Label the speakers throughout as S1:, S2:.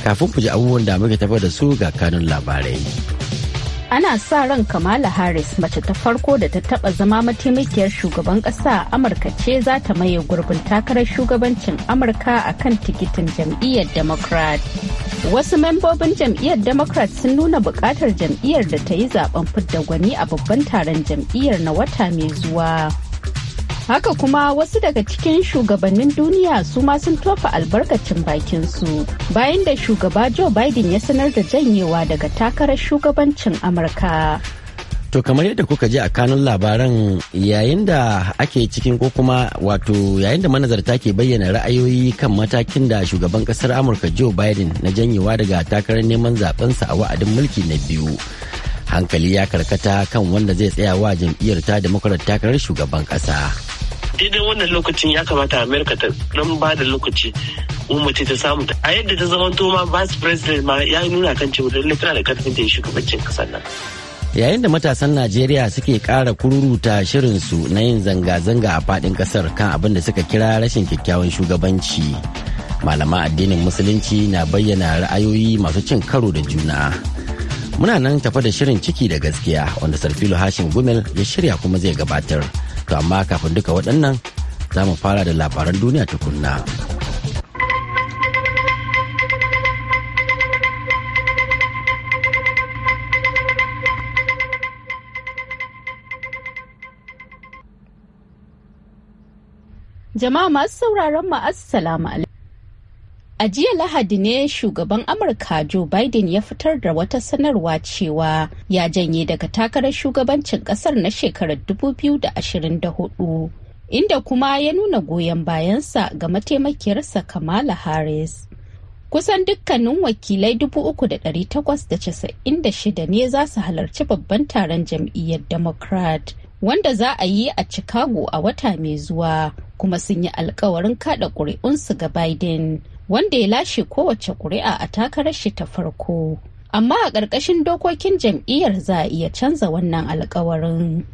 S1: Kafin ku ji abubuwan da muke tafa da su ga kanun labarai.
S2: Ana sa ran Kamala Harris, mace ta farko da ta taba zama mataimakiyar shugaban kasa a Amurka, ce za ta maye gurbin takarar shugabancin Amurka a kan tikitin jam'iyyar Democrat. Wasu membobin jam'iyyar Democrat sun nuna bukatar jam'iyyar da ta yi zaben fidda gwani a babban taron jam'iyyar na wata mai zuwa. Haka kuma wasu daga cikin shugabannin duniya su ma sun tofa albarkacin bakin su bayan da shugaba Joe Biden ya sanar da janyewa daga takarar shugabancin Amurka.
S1: To, kamar yadda kuka ji a kanun labaran, yayin da ake cikin ko kuma wato yayin da manazarta ke bayyana ra'ayoyi kan matakin da shugaban kasar Amurka Joe Biden na janyewa daga takarar neman zabensa a wa'adin mulki na biyu, hankali ya karkata kan wanda zai tsaya wa jam'iyyar ta Democrat takarar shugaban kasa.
S3: Daidai wannan lokacin ya kamata Amerika ta dan ba da lokaci mace ta samu a yadda ta zama ma vice president ma, ya nuna kan cewa lallai tana da karfin ta yi shugabancin kasar nan.
S1: Yayin da matasan Najeriya suke kara kururuta shirinsu na yin zanga-zanga a fadin kasar kan abin da suka kira rashin kyakkyawan shugabanci, malaman addinin Musulunci na bayyana ra'ayoyi masu cin karo da juna. Muna nan tafa da shirin Ciki da Gaskiya, wanda Sarfilo Hashim Gumel ya shirya kuma zai gabatar. To, amma kafin duka waɗannan, za mu fara da labaran duniya tukunna.
S2: Jama'a masu sauraron mu, assalamu alaikum. A jiya Lahadi ne shugaban Amurka Joe Biden ya fitar da wata sanarwa cewa ya janye daga takarar shugabancin kasar na shekarar 2024, inda kuma ya nuna goyon bayansa ga mataimakiyarsa Kamala Harris. Kusan dukkanin wakilai 3,896 ne za su halarci babban taron jam'iyyar Democrat wanda za a yi a Chicago a wata mai zuwa, kuma sun yi alkawarin kada ƙuri'unsu ga Biden, wanda ya lashe kowace ƙuri'a a takarar shi ta farko. Amma a ƙarƙashin dokokin jam'iyyar za a iya canza wannan alkawarin.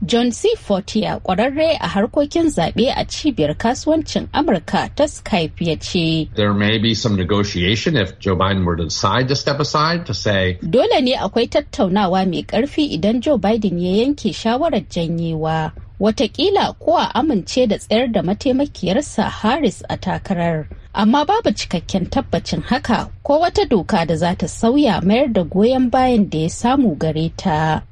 S2: John C. Fortier, ƙwararre a harkokin zaɓe a Cibiyar Kasuwancin Amurka ta Skype, ya ce,
S4: There may be some negotiation if Joe Biden were to decide to step aside to say.
S2: Dole ne akwai tattaunawa mai ƙarfi idan Joe Biden ya yanke shawarar janyewa. Watakila ko a amince da tsayar da mataimakiyarsa Harris a takarar. Amma babu cikakken tabbacin haka ko wata doka da za ta sauya mayar da goyon bayan da ya samu gare ta.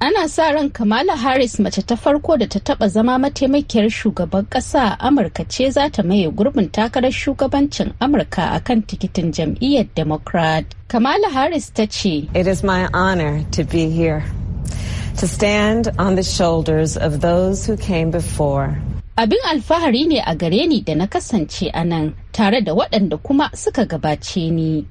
S2: Ana sa ran Kamala Harris, mace ta farko da ta taba zama mataimakiyar shugaban kasa a Amurka, ce za ta maye gurbin takarar shugabancin Amurka a kan tikitin jam'iyyar Democrat. Kamala Harris ta ce,
S5: It is my honor to be here, to stand on the shoulders of those who came before.
S2: Abin alfahari ne a gare ni da na kasance a nan tare da waɗanda kuma suka gabace ni.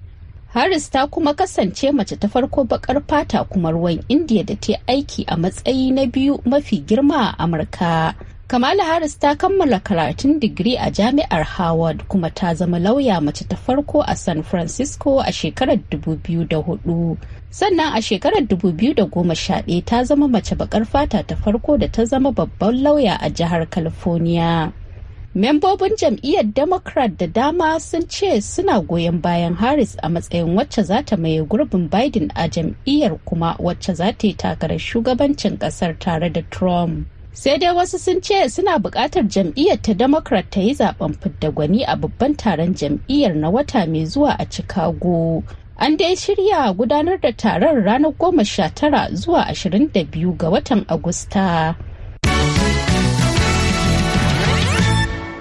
S2: Harris ta kuma kasance mace ta farko bakar fata kuma ruwan Indiya da ta aiki a matsayi na biyu mafi girma a Amurka. Kamala Harris ta kammala karatun digiri a Jami'ar Howard kuma ta zama lauya mace ta farko a San Francisco a shekarar 2004. Sannan a shekarar 2011 ta zama mace bakar fata ta farko da ta zama babban lauya a jihar California. Membobin jam'iyyar Democrat da dama sun ce suna goyon bayan Harris a matsayin wacce za ta maye gurbin Biden a jam'iyyar kuma wacce za ta yi takarar shugabancin kasar tare da Trump. Sai dai wasu sun ce suna buƙatar jam'iyyar ta Democrat ta yi zaben fidda gwani a babban taron jam'iyyar na wata mai zuwa a Chicago. An dai shirya gudanar da taron ranar 19 zuwa 22 ga watan Agusta.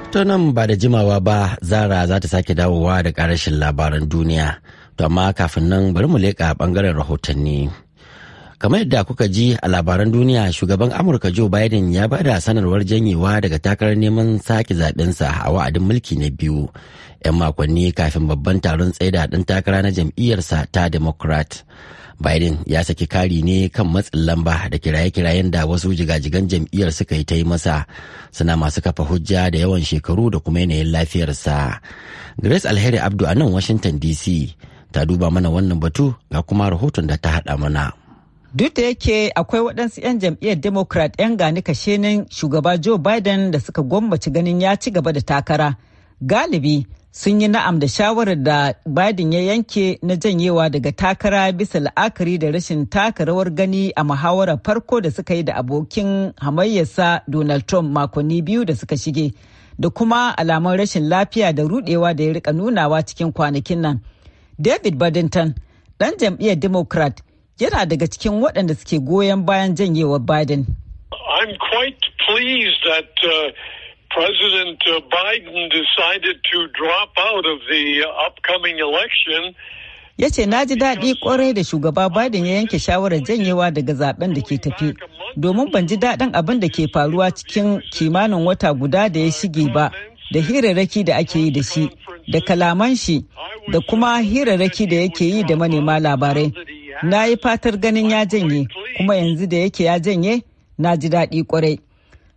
S1: To, nan ba da jimawa ba Zara za ta sake dawowa da karashin labaran duniya. To, amma kafin nan bari mu leƙa bangaren rahotanni. Kamar yadda kuka ji a labaran duniya, shugaban Amurka Joe Biden ya ba da sanarwar janyewa daga takarar neman sake zaɓensa a wa'adin mulki na biyu, 'yan makonni kafin babban taron tsaida ɗan takara na jam'iyyarsa ta Democrat. Biden ya saki kari ne kan matsin lamba da kiraye-kirayen da wasu jigajigan jam'iyyar suka yi ta yi masa, suna masu kafa hujja da yawan shekaru da kuma yanayin lafiyarsa. Grace Alheri Abdu a nan Washington DC ta duba mana wannan batu, ga kuma rahoton da ta haɗa mana.
S6: Duk da yake akwai waɗansu 'yan jam'iyyar Democrat 'yan gani kashenin shugaba Joe Biden da suka gwammaci ganin ya ci gaba da takara, galibi Sun yi na'am da shawarar da Biden ya yanke na janyewa daga takara bisa la'akari da rashin taka rawar gani a muhawarar farko da suka yi da abokin hamayyarsa Donald Trump makonni 2 da suka shige, da kuma alamun rashin lafiya da rudewa da ya rika nunawa cikin kwanakin nan. David Baddington, dan jam'iyyar Democrat, yana daga cikin waɗanda suke goyon bayan janyewar Biden.
S7: I'm quite pleased that President Biden decided to drop out of the upcoming election.
S6: Ya ce, "Na ji daɗi kwarai da shugaba Biden ya yanke shawarar janyewa daga zaben da ke tafi, domin ban ji daɗin abin da ke faruwa cikin kimanin wata guda da ya shige ba, da hirarraki da ake yi da shi, da kalaman shi, da kuma hirarraki da yake yi da manema labarai. Na yi fatar ganin ya janye, kuma yanzu da yake ya janye, na ji daɗi kwarai."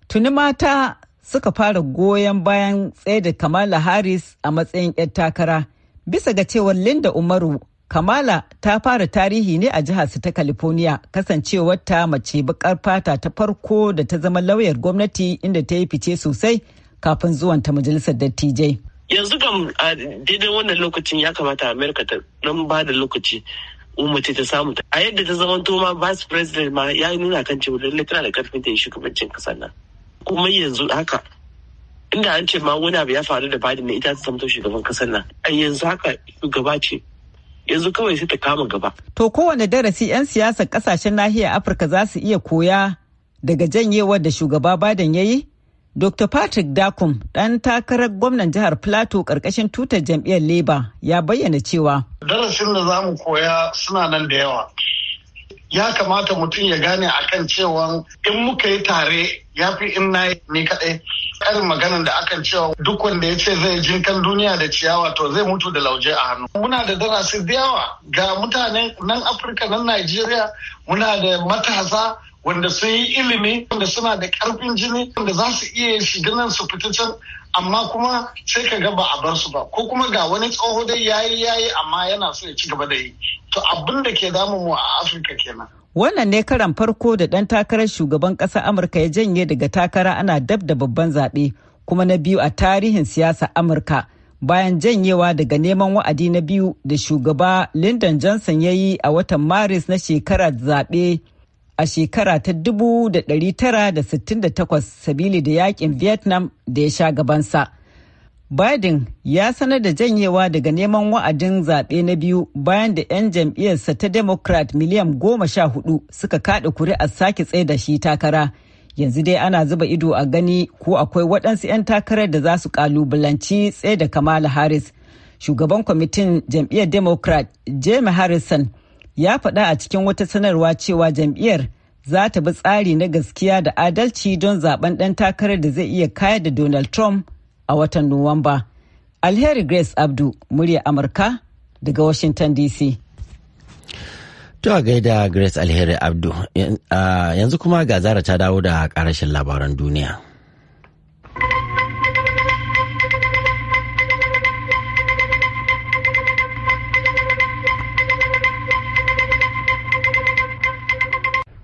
S6: Tuni mata suka fara goyon bayan tsaye da Kamala Harris a matsayin 'yar takara. Bisa ga cewar Linda Umaru, Kamala ta fara tarihi ne a jihar su ta California, kasancewar ta mace bakar fata ta farko da ta zama lauyar gwamnati, inda ta yi fice sosai kafin zuwan ta majalisar dattijai.
S3: Yanzu kam a daidai wannan lokacin ya kamata Amerika ta dan ba da lokaci mace ta samu, a yadda ta zama ma vice president ma ya nuna kan cewa lallai tana da karfin ta yi shugabancin kasar nan. Kuma yanzu haka, inda an ce ma wani abu ya faru da Biden ne, ita ta zamto shugaban kasar nan. A yanzu haka shugaba ce, yanzu kawai sai ta kama gaba.
S6: To, kowane darasi 'yan siyasar kasashen nahiyar Afirka za su iya koya daga janyewar da shugaba Biden ya yi? Dr. Patrick Dakum, ɗan takarar gwamnan jihar Plateau ƙarƙashin tutar jam'iyyar Labour, ya bayyana cewa.
S8: Darasin da za mu koya suna nan da yawa. Ya kamata mutum ya gane akan cewa in muka yi tare ya fi in na ni kaɗai. Karin maganan da akan cewa duk wanda ya ce zai jinkan duniya da ciyawa, to zai mutu da lauje a hannu. Muna da darasi da yawa ga mutanen nan Afirka, nan Najeriya, muna da matasa wanda sun yi ilimi, wanda suna da karfin jini, wanda za su iya shiga nan su fita can, amma kuma sai ka ga ba a bar su ba, ko kuma ga wani tsoho dai yayi yayi, amma yana so ya ci gaba da yi. To, abin da ke damun mu a Afirka kenan.
S6: Wannan ne karan farko da ɗan takarar shugaban ƙasar Amurka ya janye daga takara ana dab da babban zaɓe, kuma na biyu a tarihin siyasa Amurka, bayan janyewa daga neman wa'adi na biyu da shugaba Lyndon Johnson ya yi a watan Maris na shekarar zaɓe a shekara ta 1968 sabili da yakin Vietnam da ya sha gabansa. Biden ya sanar da janyewa daga neman wa'adin zaɓe na biyu bayan da 'yan jam'iyyarsa ta Democrat miliyan 14 suka kaɗa kuri'ar sake tsaye da shi takara. Yanzu dai ana zuba ido a gani ko akwai waɗansu 'yan takarar da za su ƙalubalanci tsaye da Kamala Harris. Shugaban kwamitin jam'iyyar Democrat, Jamie Harrison, ya faɗa a cikin wata sanarwa cewa jam'iyyar za ta bi tsari na gaskiya da adalci don zaben ɗan takarar da zai iya kayar da Donald Trump a watan Nuwamba. Alheri Grace Abdu, murya Amurka daga Washington DC.
S1: To, a gaida Grace Alheri Abdu, yanzu kuma ga Zara ta dawo da karashin labaran duniya.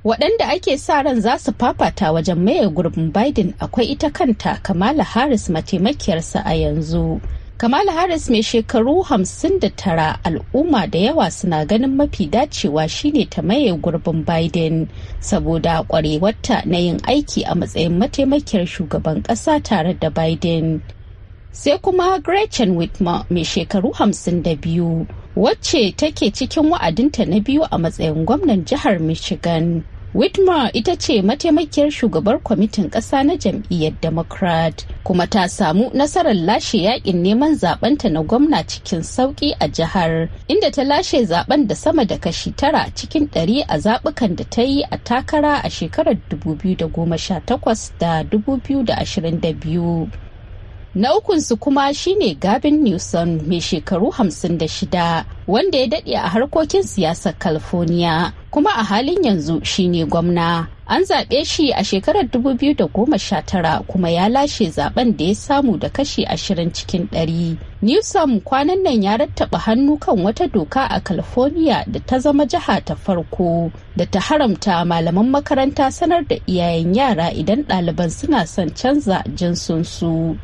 S2: Waɗanda ake sa ran za su fafata wajen maye gurbin Biden akwai ita kanta Kamala Harris, mataimakiyarsa a yanzu. Kamala Harris mai shekaru 59, al'umma da yawa suna ganin mafi dacewa shine ta maye gurbin Biden saboda kwarewarta na yin aiki a matsayin mataimakiyar shugaban ƙasa tare da Biden. Sai kuma Gretchen Whitmer mai shekaru 52, wacce take cikin wa'adinta na biyu a matsayin gwamnan jihar Michigan. Whitmer ita ce mataimakiyar shugabar kwamitin ƙasa na jam'iyyar Democrat, kuma ta samu nasarar lashe yakin neman zabenta na gwamna cikin sauƙi a jihar, inda ta lashe zaben da sama da kashi 9 cikin 100 a zaɓukan da ta yi a takara a shekarar 2018 da 2022. Na ukunsu kuma shine Gavin Newsom mai shekaru 56, wanda ya daɗe a harkokin siyasar California, kuma a halin yanzu shine gwamna. An zaɓe shi a shekarar 2019 kuma ya lashe zaben da ya samu da kashi 20 cikin 100. Newsom kwanan nan ya rattaba hannu kan wata doka a California da ta zama jiha ta farko da ta haramta malaman makaranta sanar da iyayen yara idan ɗaliban suna son canza jinsinsu.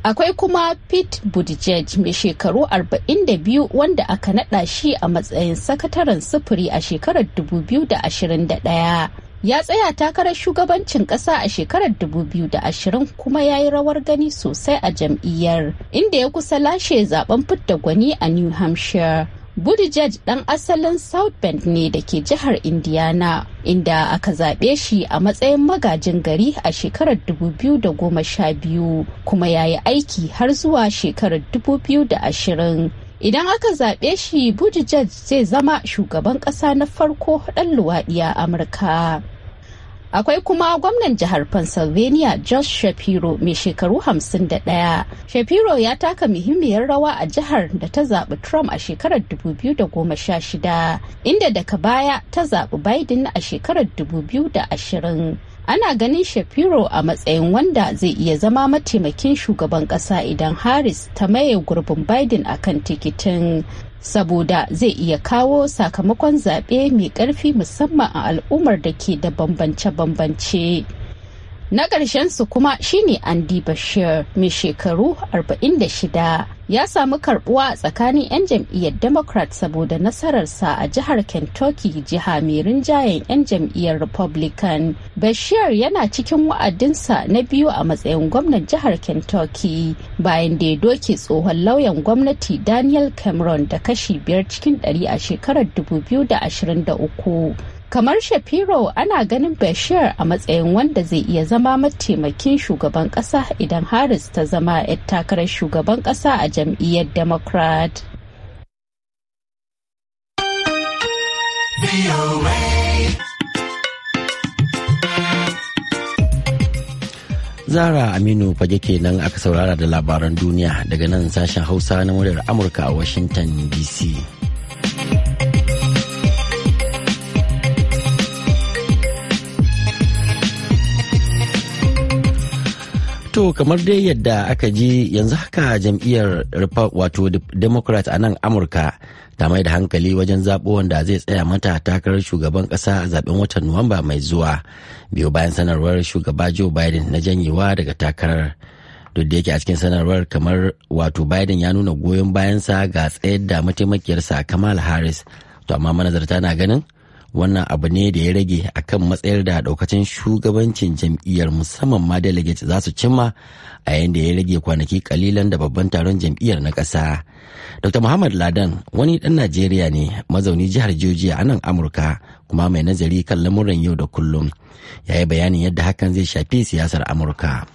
S2: Akwai kuma Pete Buttigieg mai shekaru 42 wanda aka nada shi a matsayin sakataren sufuri a shekarar 2021. Ya tsaya takarar shugabancin kasa a shekarar 2020 kuma ya yi rawar gani sosai a jam'iyyar, inda ya kusa lashe zaben fidda gwani a New Hampshire. Buttigieg ɗan asalin South Bend ne da ke jihar Indiana, inda aka zaɓe shi a matsayin magajin gari a shekarar 2012 kuma ya yi aiki har zuwa shekarar 2020. Idan aka zaɓe shi, Buttigieg zai zama shugaban ƙasa na farko ɗan luwaɗi a Amurka. Akwai kuma gwamnan jihar Pennsylvania Josh Shapiro mai shekaru 51. Shapiro ya taka muhimmiyar rawa a jihar da ta zaɓi Trump a shekarar 2016, inda daga baya ta zaɓi Biden a shekarar 2020. Ana ganin Shapiro a matsayin wanda zai iya zama mataimakin shugaban ƙasa idan Harris ta maye gurbin Biden akan tikitin, saboda zai iya kawo sakamakon zaɓe mai ƙarfi, musamman a al'ummar da ke da bambance-bambance. Na ƙarshen su kuma shine Andy Bashir mai shekaru 46, ya samu karbuwa tsakanin 'yan jam'iyyar Democrat saboda nasararsa a jihar Kentucky, jiha mai rinjayen 'yan jam'iyyar Republican. Bashir yana cikin wa'adinsa na biyu a matsayin gwamnan jihar Kentucky bayan da ya doke tsohon lauyan gwamnati Daniel Cameron da kashi 5 cikin 100 a shekarar 2023. Kamar Shapiro, ana ganin Bashir a matsayin wanda zai iya zama mataimakin shugaban kasa idan Harris ta zama 'yar takarar shugaban kasa a jam'iyyar Democrat.
S1: Zara Aminu Fage kenan aka saurara da labaran duniya daga nan sashen Hausa na Muryar Amurka a Washington DC. To, kamar dai yadda aka ji, yanzu haka jam'iyyar wato Democrat a nan Amurka ta mai da hankali wajen zaɓo wanda zai tsaya mata takarar shugaban ƙasa a zaben watan Nuwamba mai zuwa, biyo bayan sanarwar shugaba Joe Biden na janyewa daga takarar. Duk da yake a cikin sanarwar kamar wato Biden ya nuna goyon bayansa ga tsayar da mataimakiyarsa Kamala Harris. To amma manazarta na ganin wannan abu ne da ya rage akan matsayar da daukacin shugabancin jam'iyyar, musamman ma delegates, za su cimma a yayin da ya rage kwanaki kalilan da babban taron jam'iyyar na ƙasa. Dr. Muhammad Ladan wani ɗan Najeriya ne mazauni jihar Georgia a nan Amurka, kuma mai nazari kan lamuran yau da kullum. Ya yi bayanin yadda hakan zai shafi siyasar Amurka.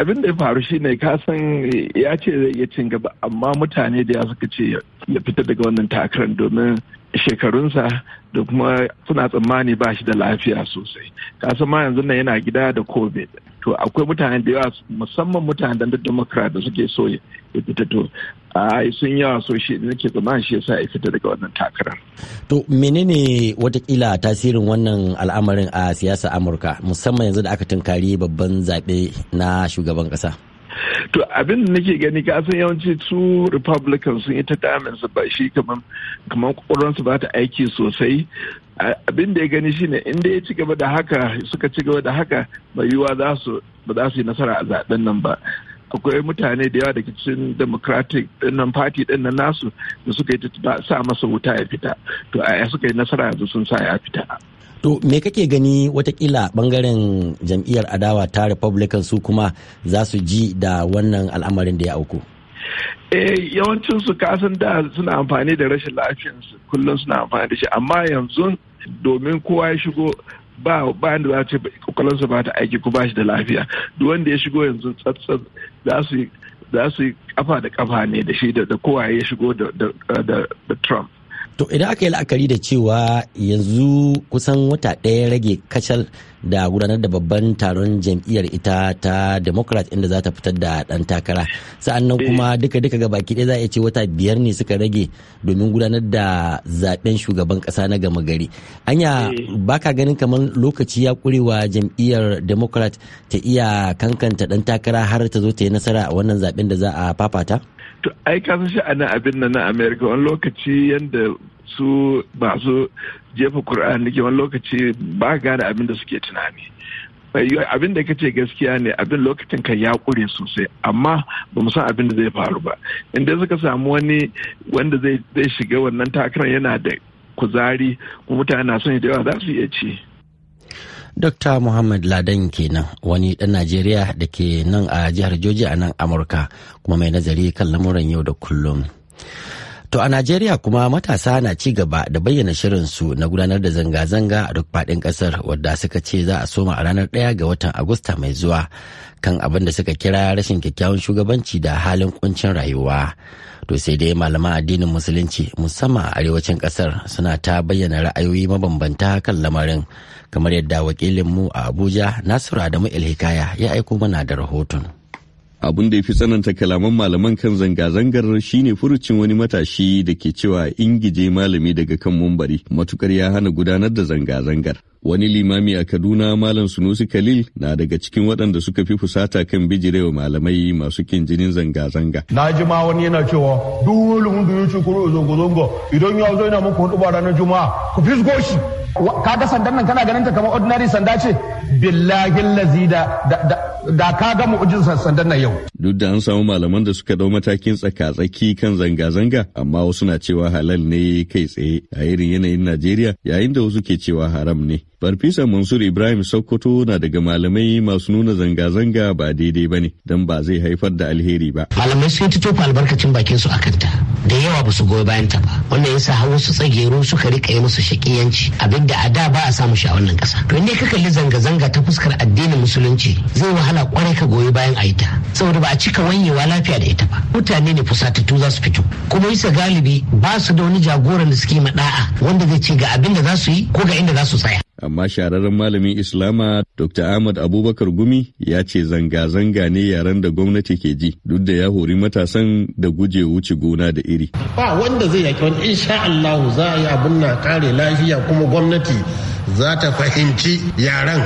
S9: Abin da ya faru shine, ka san ya ce zai iya cin gaba, amma mutane da ya suka ce ya fita daga wannan takarar domin shekarunsa da kuma suna tsammani ba shi da lafiya sosai. Kasan ma yanzu nan yana gida da COVID. To akwai mutane da yawa, musamman mutanen da Democrat da suke so ya fita. To a sun yawa, so shi nake tsammanin shi yasa ya fita daga wannan takarar.
S1: To menene watakila tasirin wannan al'amarin a siyasar Amurka, musamman yanzu da aka tunkari babban zaɓe na shugaban ƙasa?
S9: To abin da nake gani, ka san yawanci su Republican sun yi ta damin su ba shi kamar su ba ta aiki sosai. Abin da ya gani shine inda ya ci gaba da haka, suka ci gaba da haka, mai yiwuwa za su ba za su yi nasara a zaben nan ba. Akwai mutane da yawa daga cikin Democratic dinnan, party din nan nasu, da suka yi sa masa wuta ya fita. To a suka yi nasara, yanzu sun sa ya fita.
S1: To me kake gani watakila bangaren jam'iyyar adawa ta Republican su kuma za su ji da wannan al'amarin da ya auku?
S9: Eh, yawancin su, kasan da suna amfani da rashin lafiyarsu, kullum suna amfani da shi, amma yanzu domin kowa ya shigo ba inda za ce kwakwalwarsa ba ta aiki ko ba shi da lafiya. Duk wanda ya shigo yanzu tsattsat za su yi kafa da kafa ne da shi da kowa ya shigo da Trump.
S1: To idan aka yi la'akari da cewa yanzu kusan wata ɗaya rage kacal da gudanar da babban taron jam'iyyar ita ta Democrat, inda za ta fitar da ɗan takara. Sa'an nan kuma duka-duka ga baki ɗaya za a iya ce wata 5 ne suka rage domin gudanar da zaben shugaban ƙasa na gama gari. Anya baka ganin kamar lokaci ya ƙurewa jam'iyyar Democrat ta iya kankanta ɗan takara har ta zo ta yi nasara a wannan zaben da za a fafata?
S9: To ai ka san sha'anin abin nan na America, wani lokaci yanda su masu jefa kuri'a nake, wani lokaci ba gane abin da suke tunani. Abin da kace gaskiya ne, abin lokacin kan ya kure sosai, amma ba mu san abin da zai faru ba. Inda suka samu wani wanda zai shiga wannan takarar yana da kuzari kuma mutane na son da yawa, za su iya ci.
S1: Dr. Muhammad Ladan kenan, wani ɗan Najeriya da ke nan a jihar Georgia a nan Amurka, kuma mai nazari kan lamuran yau da kullum. To a Najeriya kuma, matasa na ci gaba da bayyana shirinsu na gudanar da zanga-zanga a duk faɗin ƙasar, wadda suka ce za a soma a ranar 1 ga watan Agusta mai zuwa, kan abin da suka kira rashin kyakkyawan shugabanci da halin kuncin rayuwa. To sai dai malaman addinin Musulunci, musamman a arewacin ƙasar, suna ta bayyana ra'ayoyi mabambanta kan lamarin, kamar yadda wakilinmu a Abuja, Nasiru Adamu El-Hikaya, ya aiko mana da rahoton.
S10: Abun da ya fi tsananta kalaman malaman kan zanga-zangar shine furucin wani matashi da ke cewa ingije malami daga kan mumbari matukar ya hana gudanar da zanga-zangar. Wani limami a Kaduna, Malam Sunusi Khalil, na daga cikin waɗanda suka fi fusata kan bijirewa malamai masu kin jinin zanga-zanga.
S11: Na ji ma wani yana cewa duk wani wanda ya ce kuro zanga-zanga, idan ya zo yana muku hudu ba ranar Juma'a, ku fisgo shi. Ka ga sandan nan, kana ganin ta kamar ordinary sanda ce? Billahi lazi da ka ga mu'ujizar sandan nan yau.
S10: Duk da an samu malaman da suka dau matakin tsaka-tsaki kan zanga-zanga, amma wasu na cewa halal ne kai tsaye a irin yanayin Najeriya, yayin da wasu ke cewa haram ne. Farfesa Mansur Ibrahim Sokoto na daga malamai masu nuna zanga-zanga ba daidai ba ne, don ba zai haifar da alheri ba.
S12: Malamai sun ta tofa albarkacin bakin su akan ta, da yawa ba su goyi bayan ta ba. Wannan yasa har wasu tsageru suka rika yi musu shakiyanci, abinda a da ba a samu shi a wannan kasa. To ne ka kalli zanga-zanga ta fuskar addinin Musulunci, zai wahala kwarai ka goyi bayan a ita, saboda ba a cika wanyewa lafiya da ita ba. Mutane ne fusatattu za su fito, kuma bisa galibi ba su da wani jagoran da suke ma da'a wanda zai ce ga abin da za su yi ko ga inda za su tsaya.
S10: Amma shahararren malamin Islama Dr. Ahmad Abubakar Gumi ya ce zanga-zanga ne yaren da gwamnati ke ji, duk da ya hori matasan da guje wuce gona da iri.
S13: Ba wanda zai yaki wani, insha Allah za a yi abin na kare lafiya, kuma gwamnati za ta fahimci yaren.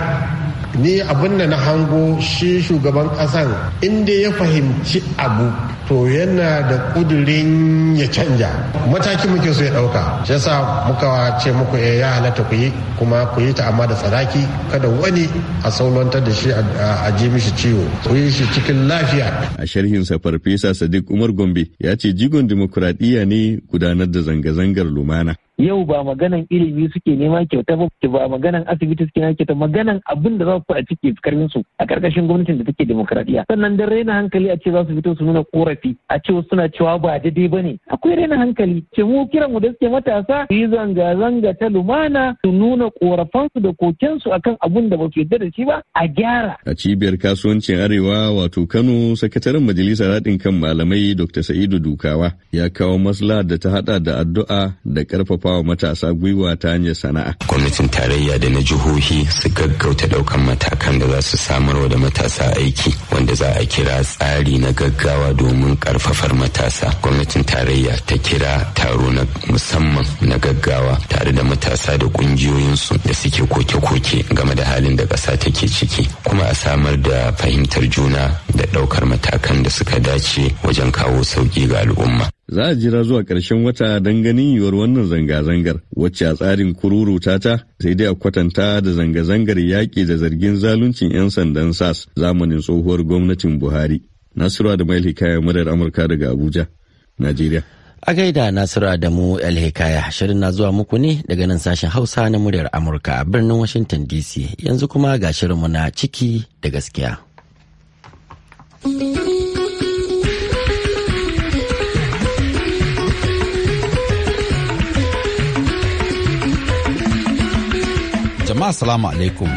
S13: Ni abin da na hango shi, shugaban kasan inda ya fahimci abu, to yana da kudirin ya canja mataki muke so ya dauka. Shi yasa muka ce muku ya halatta ku yi, kuma ku yi ta amma da tsanaki, kada wani a saulantar da shi a ji mishi ciwo, ku yi shi cikin lafiya.
S10: A sharhinsa, Farfesa Sadiq Umar Gombe ya ce jigon dimokuraɗiyya ne gudanar da zanga-zangar lumana.
S14: Yau ba maganan ilimi suke nema kyauta ba, ba maganan asibiti suke nema kyauta, maganan abin da za su a ciki karfin su a karkashin gwamnatin da take demokradiya. Sannan dan raina hankali a ce za su fito su nuna korafi, a ce suna cewa ba daidai bane, akwai raina hankali. Ce mu kiran mu da suke matasa su yi zanga-zanga ta lumana, su nuna korafansu da kokensu akan abin da ba su yarda da shi ba, a gyara.
S10: A cibiyar kasuwancin Arewa, wato Kano, sakataren majalisar haɗin kan malamai Dr. Sa'idu Dukawa ya kawo maslaha da ta hada da addu'a da karfafa wa matasa gwiwa ta hanyar sana'a.
S15: Gwamnatin tarayya da na jihohi su gaggauta daukan matakan da za su samarwa da matasa aiki, wanda za a kira tsari na gaggawa domin karfafar matasa. Gwamnatin tarayya ta kira taro na musamman na gaggawa tare da matasa da kungiyoyinsu da suke koke-koke game da halin da ƙasa take ciki, kuma a samar da fahimtar juna da ɗaukar matakan da suka dace wajen kawo sauƙi ga al'umma.
S10: Za a jira zuwa ƙarshen wata don ganin yiwuwar wannan zanga-zangar, wacce a tsarin kururuta ta sai dai a kwatanta da zanga-zangar yaƙi da zargin zaluncin 'yan sandan SARS zamanin tsohuwar gwamnatin Buhari. Nasiru Adamu Hikaya, muryar Amurka daga Abuja, Najeriya.
S1: A gaida Nasiru Adamu El Hikaya, shirin na zuwa muku ne daga nan sashen Hausa na muryar Amurka a birnin Washington DC. Yanzu kuma ga shirinmu na Ciki da Gaskiya.
S16: Jama'a, salamu alaikum.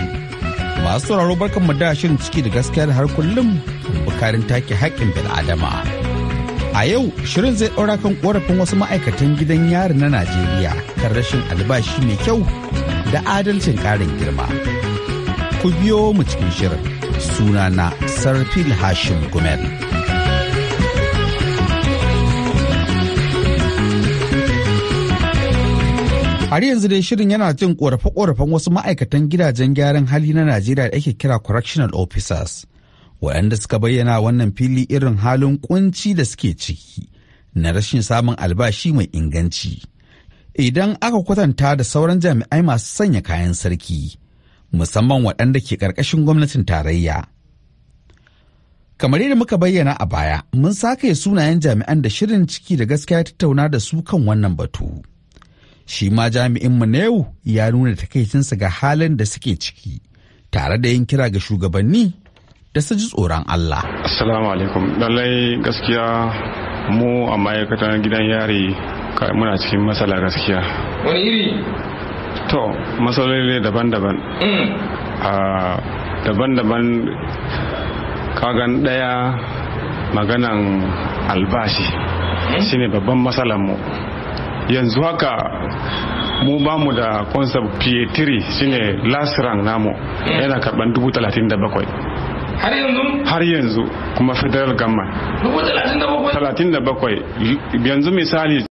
S16: Masu sauraro, barkan mu da shirin Ciki da Gaskiya da har kullum bukarin take haƙƙin bil'adama. A yau shirin zai ɗaura kan ƙorafin wasu ma'aikatan gidan yari na Najeriya kan rashin albashi mai kyau da adalcin ƙarin girma. Ku biyo mu cikin shirin. Sunana Sarfil Hashim Gumel. Har yanzu dai shirin yana jin korafe-korafen wasu ma'aikatan gidajen gyaran hali na Najeriya da ake kira correctional officers, waɗanda suka bayyana wannan fili irin halin kunci da suke ciki na rashin samun albashi mai inganci, idan aka kwatanta da sauran jami'ai masu sanya kayan sarki, Musamman waɗanda ke ƙarƙashin gwamnatin tarayya. Kamar yadda muka bayyana a baya, mun sake sunayen jami'an da shirin Ciki da Gaskiya tattauna da su kan wannan batu. Shi ma jami'inmu na yau ya nuna takaicinsa ga halin da suke ciki, tare da yin kira ga shugabanni da su ji tsoron Allah.
S17: Assalamu alaikum. Lallai gaskiya mu a ma'aikatan gidan yari muna cikin matsala gaskiya.
S18: Wani iri?
S17: To, matsaloli daban-daban. Daban-daban, kagan daya maganan albashi shine babban matsalar mu. Yanzu haka mu ba mu da concept PA3, shine last rank namu, yana karban 37,000.
S18: Har yanzu?
S17: Har yanzu, kuma federal government.
S18: 37,000?
S17: 37 yanzu misali.